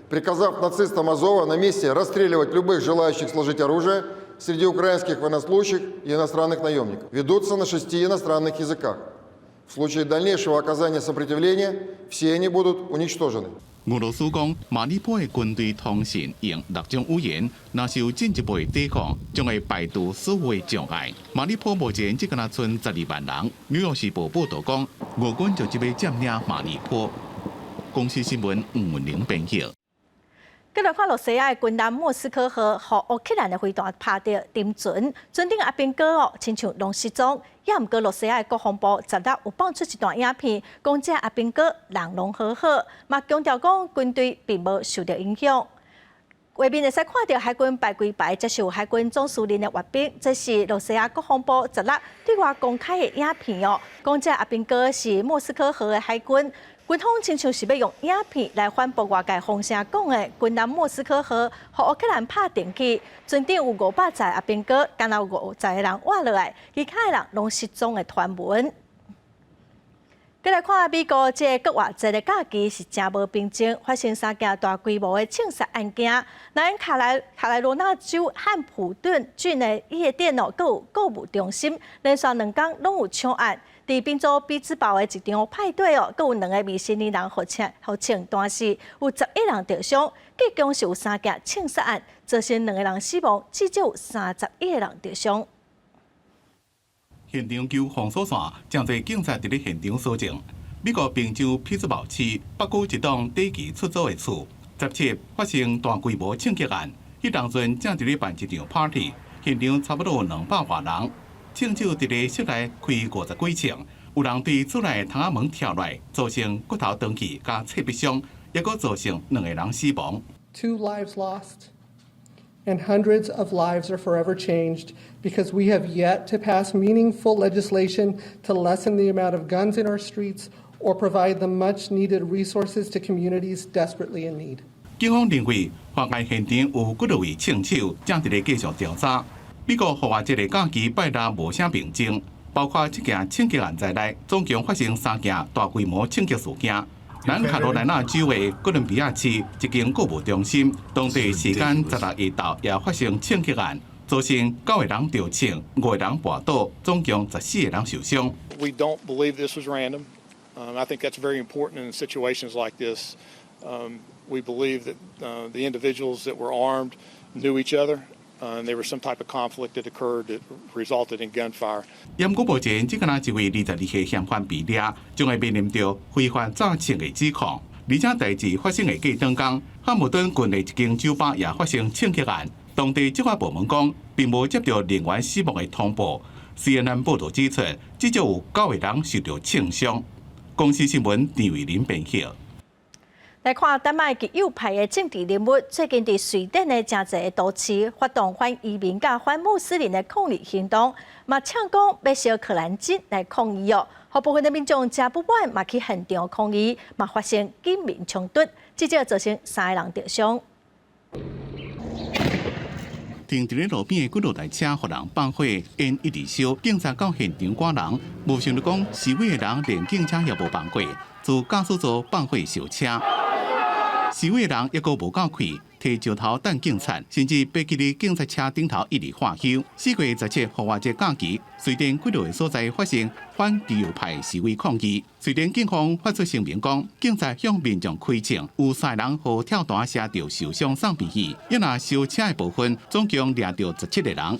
приказав нацистам Азова на месте расстреливать любых желающих сложить оружие среди украинских военнослужащих и иностранных наемников. Ведутся на шести иностранных языках. В случае дальнейшего оказания сопротивления все они будут уничтожены. 俄羅斯講，馬里波的軍隊通信用六種語言，若是有進一步的抵抗，將會排除所有的障礙。馬里波目前只敢若賰12萬人。紐約時報報導講，俄軍就這欲佔領馬里波。公視新聞吳文玲編譯。繼來看羅西亞的軍艦莫斯科號，予烏克蘭的飛彈拍著沉船，船頂阿兵哥哦，親像攏失蹤。也毋過羅西亞的國防部十六有放出一段影片，講這阿兵哥人攏好好，嘛強調講軍隊並無受著影響。畫面會使看著海軍排規排接受海軍總司令的閱兵，這是羅西亞國防部十六對外公開的影片哦。講這阿兵哥是莫斯科號的海軍。軍方親像是欲用影片來反駁外界風聲講的軍艦莫斯科號予烏克蘭拍沉去，船頂有500載阿兵哥，敢若有50個人活落來，其他的人攏失蹤的傳聞。閣來看美國這個復活節的假期是誠無平靜，發生三件大規模的槍殺案件。南卡萊卡萊羅納州漢普頓郡的夜店哦，閣有購物中心，連續2工攏有槍案。佇賓州匹茲堡的一場派對哦，閣有兩个未成年人予槍予槍彈死，有11人著傷。計共是有三件槍殺案，造成兩个人死亡，至少有31个人著傷。現場求封鎖線，誠濟警察佇咧現場搜證。美國賓州匹茲堡市北區一棟短期出租的厝，17發生大規模槍擊案。彼當陣正佇咧辦一場 party，現場差不多有200外人。槍手佇咧室內開50幾槍，有人對厝內窗仔門跳來，造成骨頭斷去佮切腹傷，猶閣造成兩个人死亡。 Two lives lost, and hundreds of lives are forever changed because we have yet to pass meaningful legislation to lessen the amount of guns in our streets or provide the much needed resources to communities desperately in need. 警方認為，犯案現場有幾多位槍手正佇咧繼續調查。美國復活節的假期拜六無啥平靜，包括這件槍擊案在內，總共發生三件大規模槍擊事件。南卡羅來納州的哥倫比亞市一間購物中心，當地時間十六下晝也發生槍擊案，造成九个人著槍，五个人跋倒，總共14個人受傷。 We don't believe this was random. I think that's very important in situations like this. We believe that the individuals that were armed knew each other. And there was some type of conflict that occurred that resulted in gunfire. 毋過目前，只敢若一位22歲嫌犯被掠，將會面臨著非法詐槍的指控。而且代誌發生的隔當工，漢姆頓郡的一間酒吧也發生槍擊案，當地執法部門講，並無接著人員死亡的通報。CNN 報導指出，至少有九個人受著槍傷。公視新聞陳慧琳編譯。來看丹麥極右派的政治人物，最近佇瑞典的誠濟都市發動反移民佮反穆斯林的抗議行動，嘛嗆講欲燒可蘭經來抗議哦。予部分的民眾誠不滿，嘛去現場抗議，嘛發生警民衝突，至少造成三个人著傷。停佇咧路邊的幾落台車，予人放火，煙一直燒。警察到現場趕人，無想著講示威的人連警車也無放過，自駕駛座放火燒車。示威的人猶閣無夠氣，提石頭擲警察，甚至爬去佇警察車頂頭一直喝挾。4月17復活節假期，瑞典幾落個所在發生反極右派示威抗議。瑞典警方發出聲明講，警察向民眾開槍，有三个人予跳彈射著受傷送病院。抑若燒車的部分，總共掠著17個人。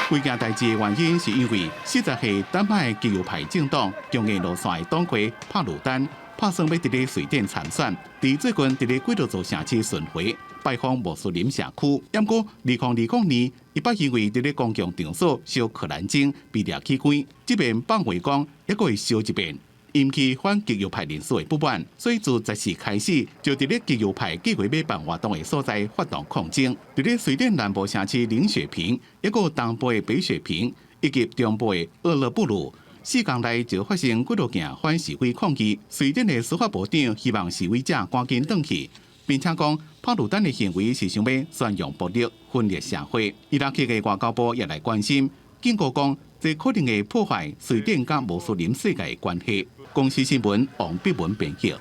規件代誌的原因是因為40歲丹麥極右派政黨強硬路線的黨魁帕魯丹，拍算欲佇咧瑞典參選，佇最近佇咧幾落座城市巡迴拜訪穆斯林社區。毋過，2020年，伊捌因為佇咧公共場所燒可蘭經被掠去關。這遍放話講，猶閣會燒一遍，引起反極右派人士的不滿，所以自14開始就佇咧極右派計劃欲辦活動的所在發動抗爭。佇咧瑞典南部城市林雪平，猶閣東部的北雪平，以及中部的厄勒布魯。4工內就發生幾落件反示威抗議。瑞典的司法部長希望示威者趕緊轉去，並且講帕魯丹的行為是想欲宣揚暴力、分裂社會。伊拉克的外交部也來關心，警告講這可能會破壞瑞典佮穆斯林世界的關係。公視新聞王碧文編譯。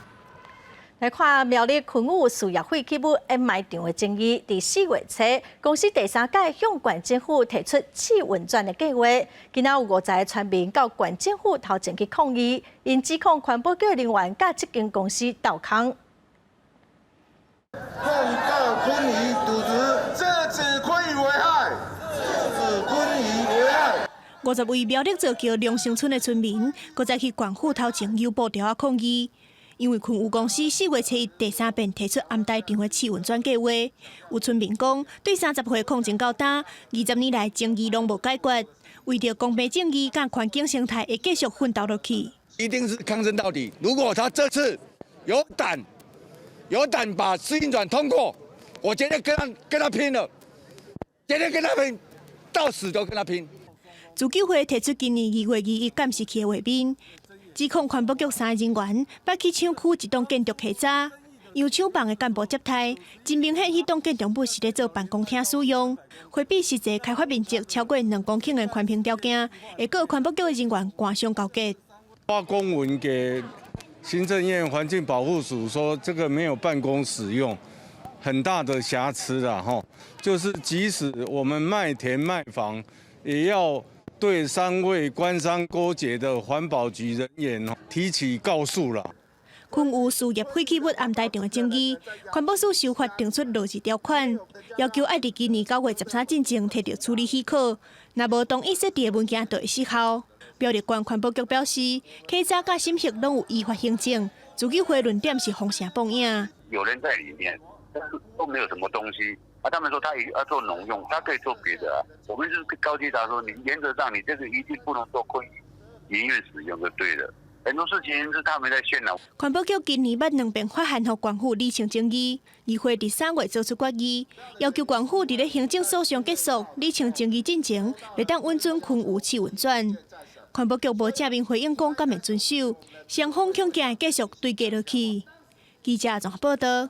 來看苗栗昆宇事業廢棄物掩埋場的爭議，佇4月初，公司第三屆向縣政府提出試運轉的計劃。今仔有50個村民到縣政府頭前去抗議，𪜶指控環保局人員佮這間公司鬥空。控告昆宇瀆職，制止昆宇危害，制止昆宇危害。 50位苗栗造橋龍生村的村民，閣再去縣府頭前搖布條仔抗議。因為昆宇公司4月初一第三遍提出掩埋場的試運轉計劃，有村民講，對30歲抗爭到今，20年來爭議攏無解決，為著公平正義佮環境生態，會繼續奮鬥落去。一定是抗爭到底。如果他這次有膽把試運轉通過，我絕對跟他拼了，絕對跟他拼，到死都跟他拼。自救會提出今年2月21監視器的畫面。指控環保局三个人員捌去廠區一棟建築稽查，由廠房的幹部接待，真明顯，彼棟建築物是咧做辦公廳使用，回避實際開發面積超過2公頃的環評條件，會閣環保局的人員官商勾結。發公文給行政院環境保護署說，這個沒有辦公使用，很大的瑕疵啦，吼，就是即使我們賣田賣房，也要對三位官商勾結的環保局人員提起告訴啦。昆宇事業廢棄物掩埋場的爭議，環保署修法定出落日條款，要求愛佇今年9月13進前提著處理許可，若無同意設置的文件就會失效。苗栗縣環保局表示，稽查佮審核攏有依法行政，自救會論點是封城報應。有人在裡面，但是都沒有什麼東西。啊，他們說他要做農用，他可以做別的啊。我們是告誡他說，你原則上你這個一定不能做昆營運使用就對了。很多事情是他們在渲染。環保局今年捌兩遍發函予縣府釐清爭議，議會佇3月做出決議，要求縣府佇咧行政訴訟結束、釐清爭議進前，袂當允准昆宇試運轉。環保局無正面回應講，敢會遵守，雙方恐驚會繼續對決落去。記者綜合報道。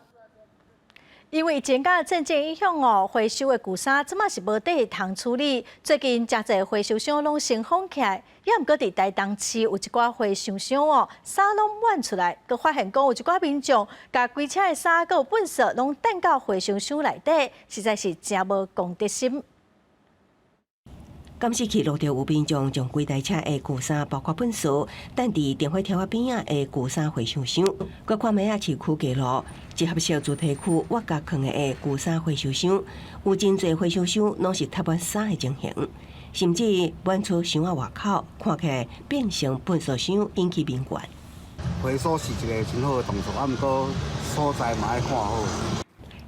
因為疫情佮戰爭影響哦，回收的舊衫這馬是無地通處理。最近誠濟回收箱攏先封起來，猶毋過佇台東市有一寡回收箱哦，衫攏滿出來，閣發現講有一寡民眾共規車的衫閣有糞埽攏擲到回收箱內底，實在是誠無公德心。監視器錄著有民眾將規台車的舊衫，包括糞埽，擲佇電火柱仔邊仔的舊衫回收箱。閣看覓仔市區街路，集合式住宅區，我共囥的舊衫回收箱，有真濟回收箱攏是塞滿衫的情形，甚至滿出箱仔外口，看起來變成糞埽箱，引起民怨。回收是一個真好的動作，啊，毋過所在嘛愛看好。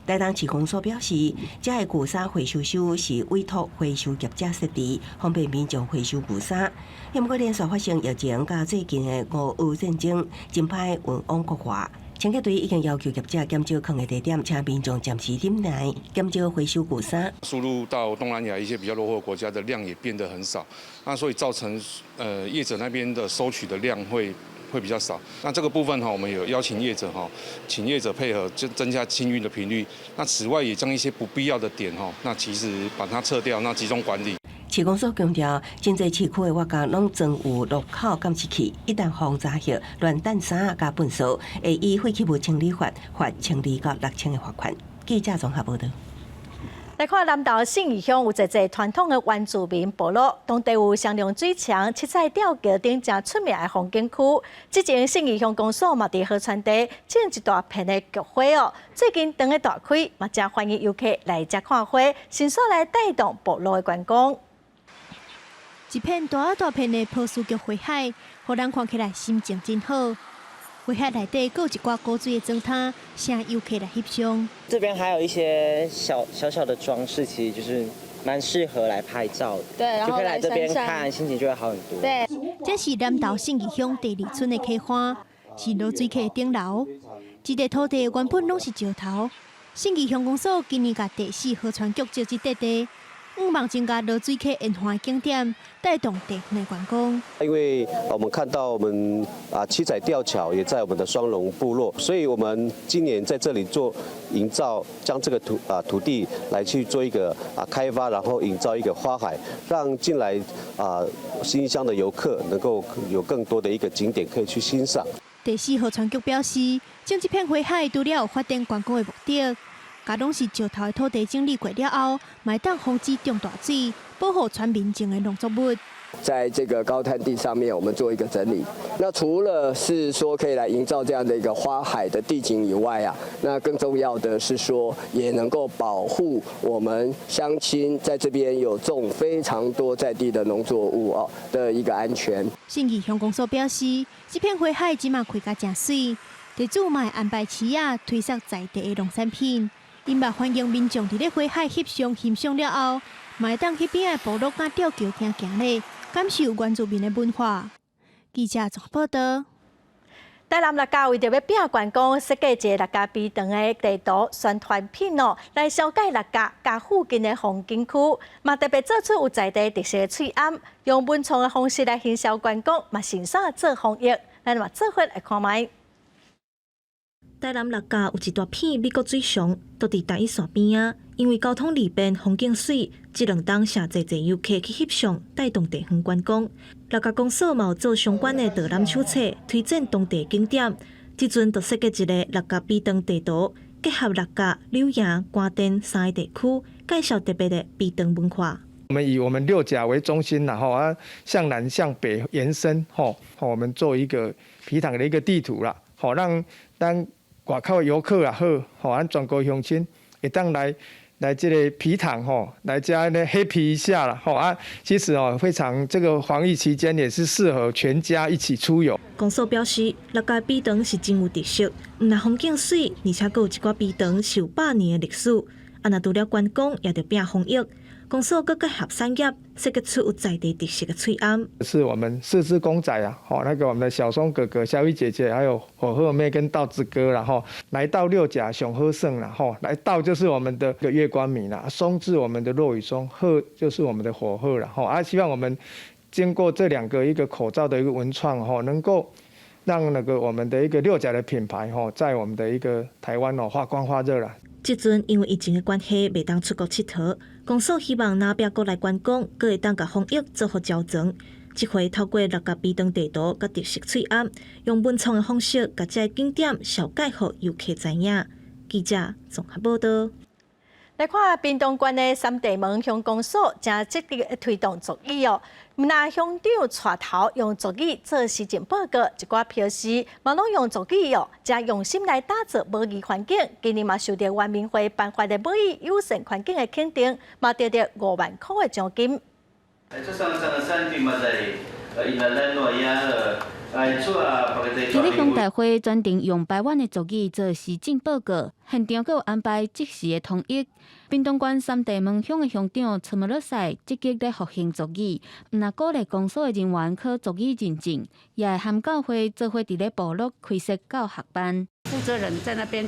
台東市公所表示，這个舊衫回收箱是委託回收業者設置，方便民眾回收舊衫。毋過連續發生疫情，佮最近的俄烏戰爭，真歹運往國外。清潔隊已經要求業者減少囥的地點，請民眾暫時忍耐，減少回收舊衫。輸入到東南亞一些比較落後國家的量也變得很少，那所以造成業者那邊的收取的量會會比較少。那這個部分哈，我們有邀請業者哈，請業者配合，就增加清運的頻率。那此外，也將一些不必要的點哈，那其實把它撤掉，那集中管理。市公所強調，真濟市區的外角攏裝有入口監視器，一旦予查獲亂擲衫佮糞埽，會依廢棄物清理法罰1200到6000的罰款。記者綜合報導。來看南投信義鄉有濟濟傳統的原住民部落，當地有雙龍水牆、七彩吊橋等誠出名的風景區。之前信義鄉公所嘛佇河川地種一大片的菊花哦，最近長咧大開，嘛誠歡迎遊客來遮看花，順紲來帶動部落的觀光。一片大大片的波斯菊花海，予人看起來心情真好。花海內底閣有一寡古錐的磚塔，吸引遊客來翕相。這邊還有一些小小小的裝飾，其實就是蠻適合來拍照的。對，然後就可以來這邊看，心情就會好很多。對，這是南投信義鄉第二村的溪岸，是濁水溪頂流。這塊土地原本攏是石頭。信義鄉公所今年共第四河川局借這塊地。向望增加濁水溪沿岸景點，帶動地方的觀光。因為我們看到我們啊七彩吊橋也在我們的雙龍部落，所以我們今年在這裡做營造，將這個土地來去做一個開發，然後營造一個花海，讓進來信義鄉的遊客能夠有更多的一個景點可以去欣賞。第四河川局表示，種這片花海除了有發展觀光的目的。共攏是石頭的土地整理過了後，嘛會當防止漲大水，保護村民種的農作物。在這個高灘地上面，我們做一個整理。那除了是說可以來營造這樣的一個花海的地景以外啊，那更重要的是說，也能夠保護我們鄉親在這邊有種非常多在地的農作物哦的一個安全。信義鄉公所表示，這片花海這馬開甲誠媠，地主嘛會安排市仔推銷在地的農產品。𪜶嘛歡迎民眾佇咧花海翕相欣賞了後，嘛會當去邊仔部落佮吊橋行行咧，感受原住民的文化。記者綜合報導。台南六甲為著欲拼觀光，設計一个六甲埤塘的地圖宣傳品哦，來紹介六甲佮附近的風景區，嘛特別做出有在地特色的喙罨，用文創的方式來行銷觀光，嘛順紲做防疫。咱嘛做伙來看覓。台南六甲有一大片美國水上，都佇台一線邊仔。因為交通利便，風景媠，這兩冬誠濟濟遊客去翕相，帶動地方觀光。六甲公所嘛有做相關的導覽手冊，推薦當地景點。這陣就設計一个六甲埤塘地圖，結合六甲、柳營、關店三个地區，介紹特別的埤塘文化。我們以我們六甲為中心，然後啊向南向北延伸，吼，我們做一個埤塘的一個地圖啦，好讓當外口的遊客也好，吼，咱全國鄉親會當來這個埤塘吼，來遮呢 happy 一下啦，吼啊，其實哦，非常這個防疫期間也是適合全家一起出遊。公所表示，六甲埤塘是真有特色，毋但風景媠，而且閣有一寡埤塘是有百年的歷史。啊，若除了觀光，也著拼防疫。公所閣結合產業，設計出有在地特色的喙罨。是我們四隻公仔啊，吼，那個我們的小松哥哥、小雨姐姐，還有火鶴妹跟道子哥，然後來到六甲上好耍啦，吼，來到就是我們的月光米啦，松是我們的落羽松，鶴就是我們的火鶴啦，吼，啊，希望我們經過這兩個一個口罩的一個文創，吼，能夠讓那個我們的一個六甲的品牌，吼，在我們的一個台灣哦發光發熱啦。這陣因為疫情的關係，袂當出國𨑨迌，公所希望若欲過來觀光，閣會當共防疫做予周全。這回透過六甲埤塘地圖佮特色喙罨，用文創的方式，共這个景點紹介予遊客知影。記者綜合報導。來看屏東縣的三地門鄉公所，誠積極推動族語哦。毋但鄉長帶頭用族語做施政報告，一寡標示嘛攏用族語哦，誠用心來打造母語環境。今年嘛受著原民會頒發的母語友善環境的肯定，嘛得著5萬箍的獎金。佇咧鄉代會專程用排灣的族語做施政報告，現場閣有安排即時的通譯。屏東縣三地門鄉的鄉長陳摩勒賽積極咧復興族語，毋但鼓勵公所的人員考族語認證，也會和教會做伙佇咧部落開設教學班。負責人在那邊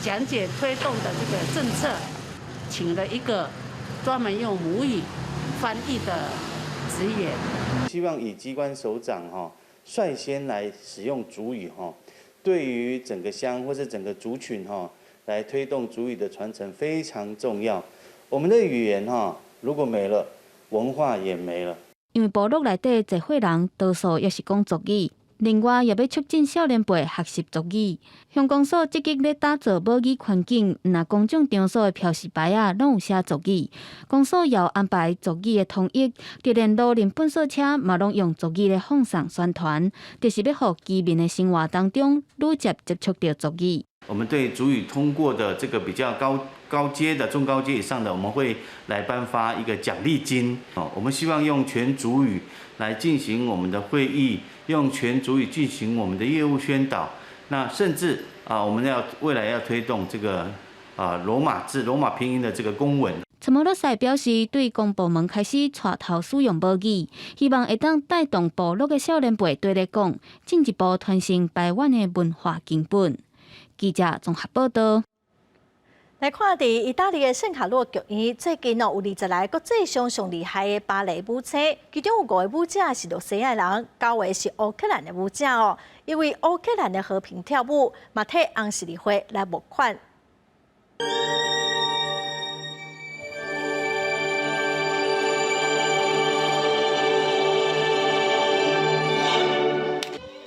講解推動的這個政策，請了一個專門用母語翻譯的職員。希望以機關首長哈率先來使用族語哈，對於整個鄉或是整個族群哈，來推動族語的傳承非常重要。我們的語言哈，如果沒了，文化也沒了。因為部落內底濟歲人多數也是講族語，另外也欲促進少年輩學習族語。鄉公所積極咧打造母語環境，毋但公眾場所的標示牌仔攏有寫族語，公所也有安排族語的通譯，就連路人糞埽車嘛攏用族語咧放送宣傳，就是欲予居民的生活當中愈捷接觸著族語。我們對族語通過的這個比較高階的、中高階以上的，我們會來頒發一個獎勵金。哦，我們希望用全族語來進行我們的會議，用全族語進行我們的業務宣導。那甚至啊，我們要未來要推動這個啊羅馬字、羅馬拼音的這個公文。陳摩羅賽表示，對公部門開始帶頭使用母語，希望會當帶動部落的少年輩綴咧講，進一步傳承排灣的文化根本。記者綜合報道。來看佇意大利的聖卡洛劇院，最近哦有20來國際上上厲害的芭蕾舞星，其中有五个舞者是露西亞人，九个是烏克蘭的舞者哦。因為烏克蘭的和平跳舞，嘛替紅十字會來募款。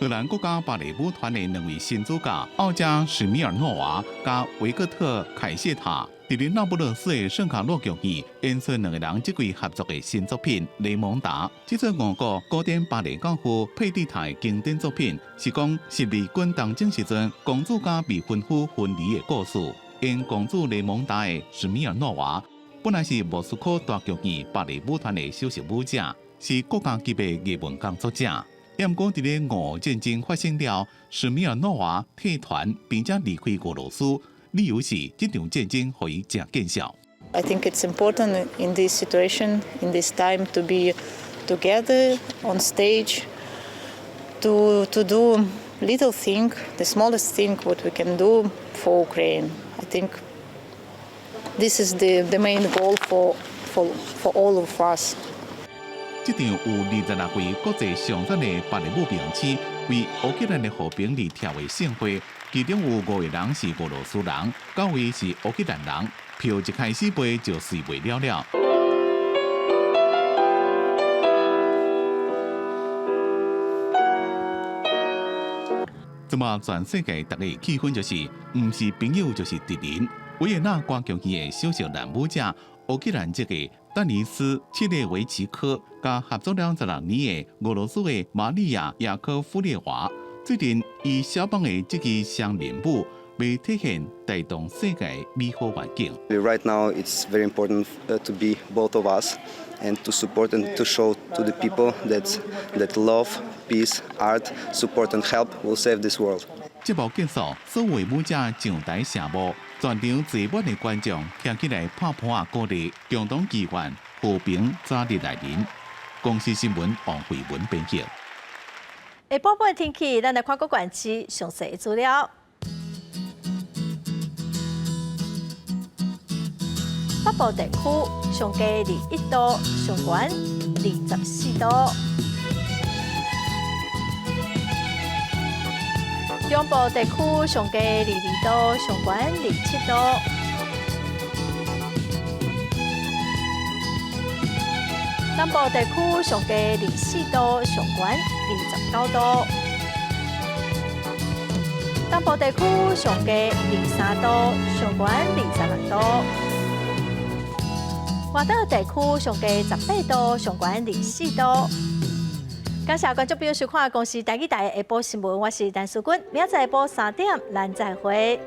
荷蘭國家芭蕾舞團的兩位新主角奧加史米爾諾娃佮維克特凱謝塔，佇咧那不勒斯的聖卡洛劇院演出兩个人這季合作的新作品《雷蒙達》。這齣俄國古典芭蕾教父佩蒂塔的經典作品，是講十字軍東征時陣，公主佮未婚夫分離的故事。演公主雷蒙達的史米爾諾娃，本來是莫斯科大劇院芭蕾舞團的首席舞者，是國家級的藝文工作者。毋過，佇咧俄烏戰爭發生了，史米爾諾娃退團，並且離開俄羅斯，理由是這場戰爭予伊誠見笑。 I think it's important in this situation, in this time, to be together on stage, to do little thing, the smallest thing what we can do for Ukraine. I think this is the main goal for all of us. 這場有26位國際上讚的芭蕾舞明星，為烏克蘭的和平而跳的盛會，其中有五個人是俄羅斯人，九位是烏克蘭人。票一開始賣就隨賣了了。這馬全世界逐家氣氛就是，毋是朋友就是敵人。維也納歌劇院的首席男舞者烏克蘭籍的丹尼斯·切列維奇科，佮合作了16年的俄羅斯的瑪利亞·雅科夫列娃，最近以肖邦的這支雙人舞，欲體現帶動世界美好願景。 Right now, it's very important to be both of us and to support and to show to the people that love, peace, art, support and help will save this world. 節目結束，所有舞者上台謝幕，全場坐滿的觀眾站起來拍噗仔鼓勵，共同祈願和平早日來臨。公視新聞王慧文編輯。下晡晡天氣，咱來看各縣市詳細資料。北部地區上低21度，上懸24度。中部地區上低22度，上懸27度。南部地區上低24度，上懸29度。東部地區上低23度，上懸26度。外島地區上低18度，上懸24度。感謝觀眾朋友收看《公視台語台》下晡新聞，我是陳淑君，明仔載下晡3點，咱再會。